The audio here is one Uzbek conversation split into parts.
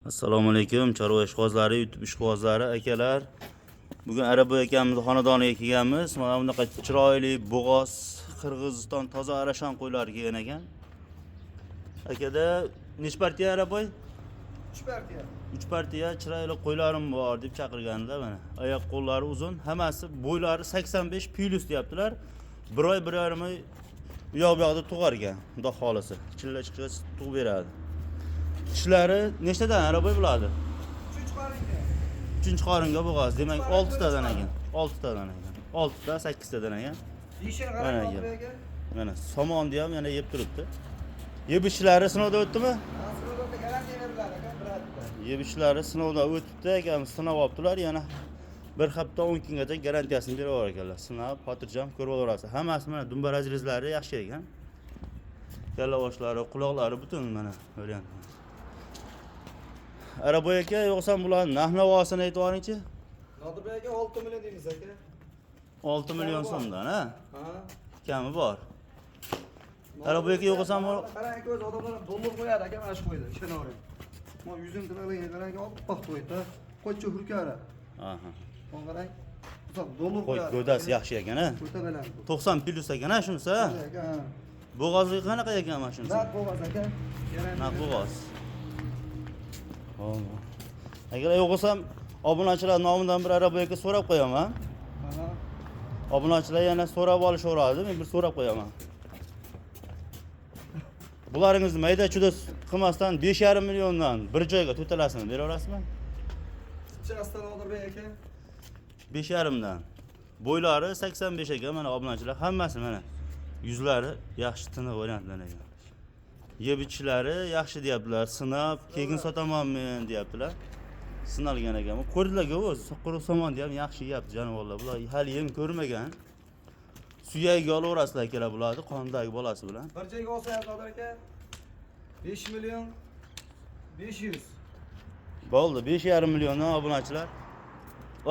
Assalomu alaykum, chorva ishqibozlari, YouTube ishqibozlari, akalar. Bugun Arabboy akamizni xonadoniga kelganmiz. Mana bunaqa chiroyli bo'g'oz Qirg'iziston toza arashan qo'ylari kelgan ekan. Akada necha partiya, Arabboy? 3 partiya. 3 partiya chiroyli qo'ylarim bor deb chaqirganlar mana. Oyoq qo'llari uzun, hammasi bo'ylari 85 plus deyaptilar. Bir oy, bir yarim oy u yoq bu yoqda tug'ar ekan, xudo xohlasa. Chilla chiqqach tug'ib beradi. Tishlari nechtadan, Arabboy, bo'ladi? 3 qoringa. Uchinchi qoringa bo'g'oz. Demak, oltitadan ekan. Oltitadan ekan. Oltita, sakkiztadan ekan. Yeyishini Mana qarang, aka. Nodirbek aka. Mana somonni ham yana yeb turibdi. Yeb ichishlari sinovdan o'tdimi? Sinovda garantiya beriladi, aka, bir hafta. Yeb ichishlari sinovdan o'tibdi, akamiz sinab olibdilar. Yana bir hafta 10 kungacha garantiyasini beraverar ekanlar. Sinab, xotirjam ko'rib olaverasiz. Hammasi mana dumba разрез lari yaxshi ekan. Kalla boshlari, quloqlari butun mana variant. Arabboy aka, yo'qsam bularni narx navosini aytib yuboringchi. Nodirbek aka, 6 million deymiz, aka. 6 million so'mdan, ha? Ha. Kami bor. Arabboy aka, yo'qsam Qarang aka, o'zi odamlar ham dollar qo'yadi, aka, mana shu qo'ydi. Ishonavering. Mana yuzini tirnagini qarang, oppoq qo'ydi. Qo'ychi hurkari. Mana qarang. Uzoq dollar Qo'y qo'yadi. gavdasi yaxshi ekan, ha? O'ta baland bu. 90 plus ekan, ha, shunisi, ha? Aka, ha. Bo'g'ozligi qanaqa ekan mana shunisi? Naq bo'g'oz, aka. Garantiya. Naq bo'g'oz. Hop. Agar yo'q bo'lsam, obunachilar nomidan bir Arabboy aka so'rab qo'yaman. Ha. Obunachilar yana so'rab olishaveradi, men bir so'rab qo'yaman. Bularingizni mayda chuyda qilmasdan 5,5 milliondan bir joyga to'talasini beraverasizmi? Chasdan, Nodirbek aka. 5,5dan. Bo'ylari 85 ekan, mana, obunachilar, hammasi mana. Yuzlari yaxshi, tiniq variantlar ekan. Yeb ichishlari yaxshi deyaptilar. Sinab, keyin sotaman men deyaptilar. Sinalgan ekan. Bu ko'rdilar-ku o'zi, quruq somonni ham yaxshi yeyapti jonivorlar. Bular hali yem ko'rmagan. Suyagiga olaverasizlar, akalar, bularni qondagi bolasi bilan. Bir joyga olsa, Nodir aka, 5 million 500. Bo'ldi, 5,5 milliondan, obunachilar.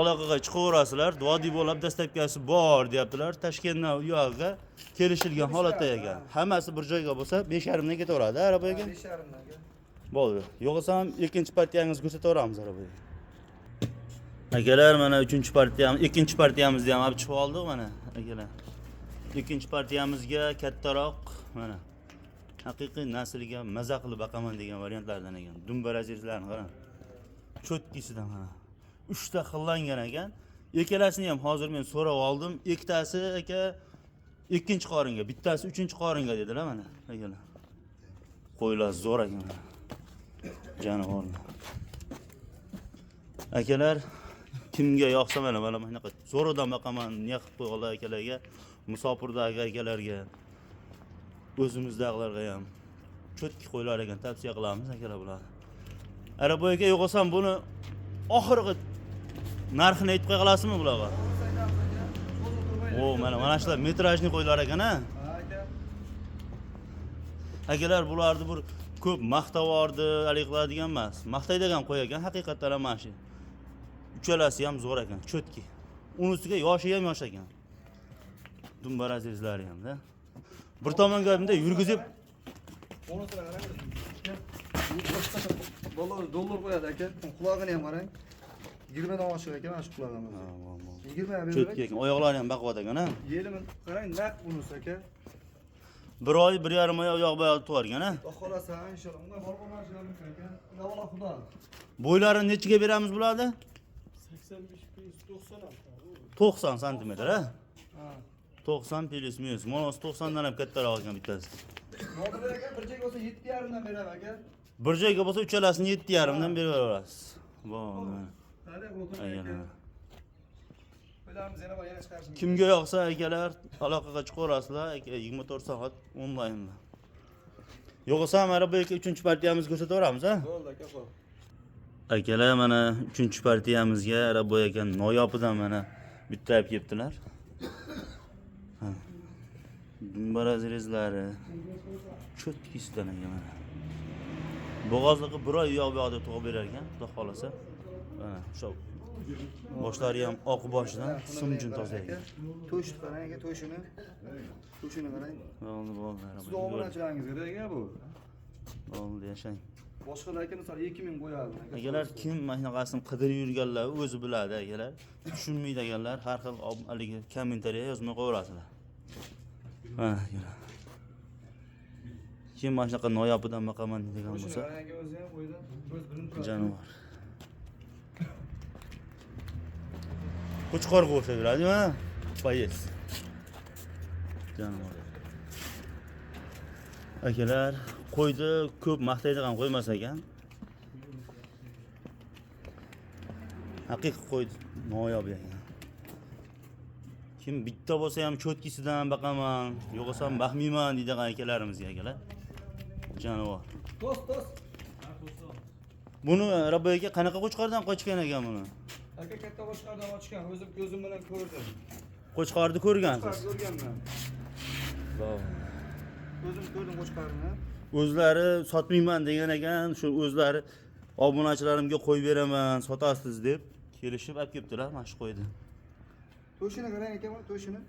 Aloqaga chiqaverasizlar. Vodiy bo'lib доставка si bor deyaptilar. Toshkentdan u yog'iga kelishilgan holatda ekan. Hammasi bir joyga bo'lsa, 5,5dan ketaveradi, Arabboy aka. 5,5dan, aka. Bo'ldi. Yo'qsam ikkinchi partiyangizni ko'rsataveramiz, Arabboy aka. Akalar, mana uchinchi partiyamiz, ikkinchi partiyamizni ham olib chiqib oldik mana, akalar. Ikkinchi partiyamizga kattaroq mana haqiqiy nasliga maza qilib boqaman degan variantlardan ekan. Dumba разрез larni qarang. Чёткий sidan mana. Uchta xillangan ekan. Ikkalasini ham hozir men so'rab oldim. Ikkitasi, aka, ikkinchi qoringa, bittasi uchinchi qoringa dedilar mana, akalar. Qo'ylar zo'r ekan mana. Jonivorlar. Akalar, kimga yoqsa, mana bunaqa zo'ridan boqaman niyat qilib qo'yganlar akalarga, musofirdagi akalarga, o'zimizdagilarga ham чёткий qo'ylar ekan, tavsiya qilamiz, akalar, bularni. Arabboy aka, yo'q bo'lsam buni oxirgi narxini aytib qo'ya olasizmi bularga? O, mana shular метражный qo'ylar ekan, ha? Ha, aka. Akalar, bularni bir ko'p maqtavordi, haligi qiladigan emas. Maqtaydigan qo'y ekan, haqiqatdan ham mana shu. Uchalasi ham zo'r ekan, чёткий. Uni ustiga yoshi ham yosh ekan. Dumba разрез lari hamda. Bir tomonga bunday yurgizib Bonisini qarang. Boshqacha dollar dollar qo'yadi, aka. Qulog'ini ham qarang. 20 dan oshiq ekan mana shu qulog'imiz. 20 ham Чёткий ekan, oyoqlari ham baquvvat ekan, ha? Yelimi qarang, naq bunisi, aka. Bir oy, bir yarim oy u yoq bu yoqda tug'argan, ha? Xudo xohlasa, inshaalloh. Undan borib olmashlari mumkin, aka. Avvalo Xudo. Bo'ylarini nechiga beramiz bularni? 85 plus 90 ham. 90 santimetr, ha? Ha. 90 плюс минус. Monosi 90 dan ham kattaroq ekan bittasi. Nodirbek aka, bir joyga bo'lsa 7,5dan beraman, aka. Bir joyga bo'lsa, uchalasini 7,5dan beraverasiz. Bo'ldi. Qani, o'tiring, aka. Akalar. Qo'ylarimiz yana bor, yana chiqarishimiz. Kimga yoqsa, akalar, aloqaga chiqaverasizlar, aka, 24 soat onlaynda. Yo'qsa mana bu aka uchinchi partiyamizni ko'rsataveramiz, ha? Bo'ldi, aka, xo'p. Akalar, mana uchinchi partiyamizga Arabboy aka Noyopidan mana bitta olib kelibdilar. Ha. Dumba разрез lari чёткий sidan ekan mana. Bo'g'ozlig'i bir oy u yoq bu yoqda tug'ib berar ekan, xudo xohlasa. Mana o'sha boshlari ham oq boshidan simjin toza ekan. To'sh qarang, aka, to'shini. To'shini qarang. Bo'ldi, bo'ldi. Siz obunachilaringizga aka bu. Bo'ldi, yashang. Boshqalar aka misol 2000 qo'yadi. Akalar, kim mana shunaqasini qidirib yurganlar o'zi biladi akalar. Tushunmaydiganlar har xil haligi kommentariya yozmay qo'yaverasizlar. Mana akalar. Kim mana shunaqa noyobidan boqaman degan O'shini bo'lsa, qarang aka, o'zi ham qo'ydi. O'zi bilinib turadi. Jonivor. Qo'chqorga o'xshab yuradi, ha? Боец. Jonivor. Akalar, qo'yni ko'p maqtaydigan qo'ymas ekan. Haqiqiy qo'y noyob ekan. Kim bitta bo'lsa ham cho'tkisidan boqaman, yo'qsam baxmayman deydigan akalarimizga akalar. Jonivor. To's, to's. Buni Rabbiy aka qanaqa qo'chqordan qochgan ekan buni? Aka katta qo'chqordan ochgan, o'zim ko'zim bilan ko'rdim. Qo'chqorni ko'rgansiz? Qo'chqor ko'rganman. O'zim ko'rdim qo'chqorni. O'zlari sotmayman degan ekan, shu o'zlari obunachilarimga qo'yib beraman, sotasiz deb kelishib olib kelibdilar mana shu qo'yni. To'shini qarang aka, mana to'shini.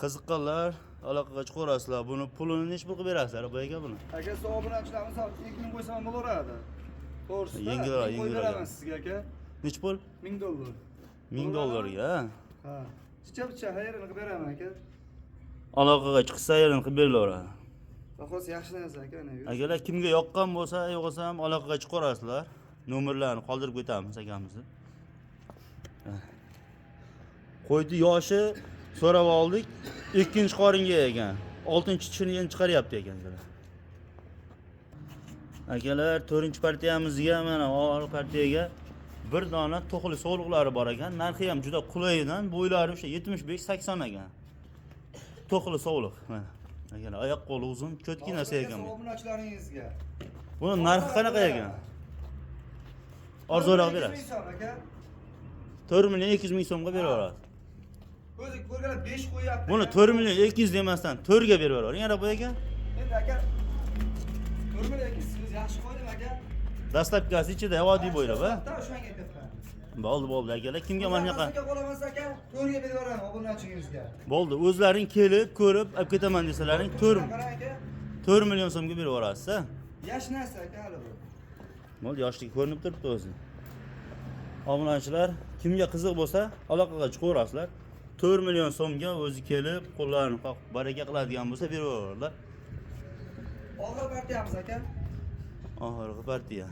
Qiziqqanlar aloqaga chiqaverasizlar. Buni pulini nechi pul qilib berasizlar Rabbiy aka buni? Aka, siz obunachilar misol 2000 qo'ysam ham bo'laveradi. To'g'risi. Yengilroq, Qo'yib yengilroq. beraman sizga aka. Nechi pul? 1000 dollar. 1000 dollarga. Ha? Ha. Picha picha xayrini qilib beraman aka. Aloqaga chiqsa yerini qilib berilaveradi. Bahosi yaxshi narsa aka, ana yur. Akalar, kimga yoqqan bo'lsa, yo'qsa ham aloqaga chiqaverasizlar. Nomerlarni qoldirib ketamiz akamizni. Qo'yni yoshi so'rab oldik. Ikkinchi qoringa ekan. 6-tishini endi chiqaryapti ekan akalar. Akalar, 4-partiyamizga mana oxirgi partiyaga bir dona to'qli sovliqlari bor ekan. Narxi ham juda qulaydan, bo'ylari o'sha 75-80 ekan. To'qli sovliq mana. Akalar, oyoq qo'li uzun, cho'tki narsa ekan bu. Obunachilaringizga. Buni narxi qanaqa ekan? Arzonroq berasiz. 4 so'm aka. 4 million 200 ming so'mga beraverasiz. O'zi ko'rganlar 5 qo'yyapti. Buni 4 million 200 demasdan 4 ga berib yuboring, Rabbiy aka. Endi aka 4 million 200 siz yaxshi qo'ydim aka. Dastlabkisi ichida oddiy bo'ylab, ha? O'shanga aytyapman. Bo'ldi, bo'ldi akalar. Kimga mana shunaqa Sizga qolaman aka, 4 ga berib yuboraman obunachingizga. bo'ldi, o'zlaring kelib, ko'rib, olib ketaman desalaring 4 Qarang aka, 4 million so'mga berib yuborasiz, ha? Yosh narsa aka hali bu. Bo'ldi, yoshligi ko'rinib turibdi o'zi. Obunachilar, kimga qiziq bo'lsa, aloqaga chiqaverasizlar. 4 million so'mga o'zi kelib, qo'llarini qoqib baraka qiladigan bo'lsa berib yuboradilar. Oxir partiyamiz aka. Oxirgi partiya.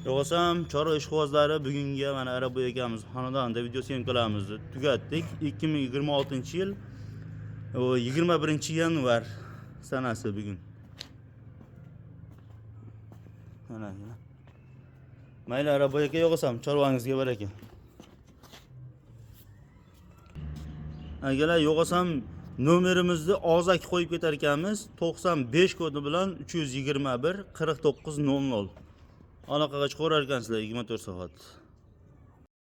Yo'qsam chorva ishqibozlari bugungi mana Arabboy akamiz xonadonida video syomkalarimizni tugatdik. 2026-yil 21 yanvar sanasi bugun. Mana mana. Mayli Arabboy aka, yo'qsam chorvangizga baraka. Akalar, yo'qsam nomerimizni og'zaki qo'yib ketar ekanmiz. 95 kodi bilan 321 49 00. Aloqaga chiqaverar ekansizlar 24 soat.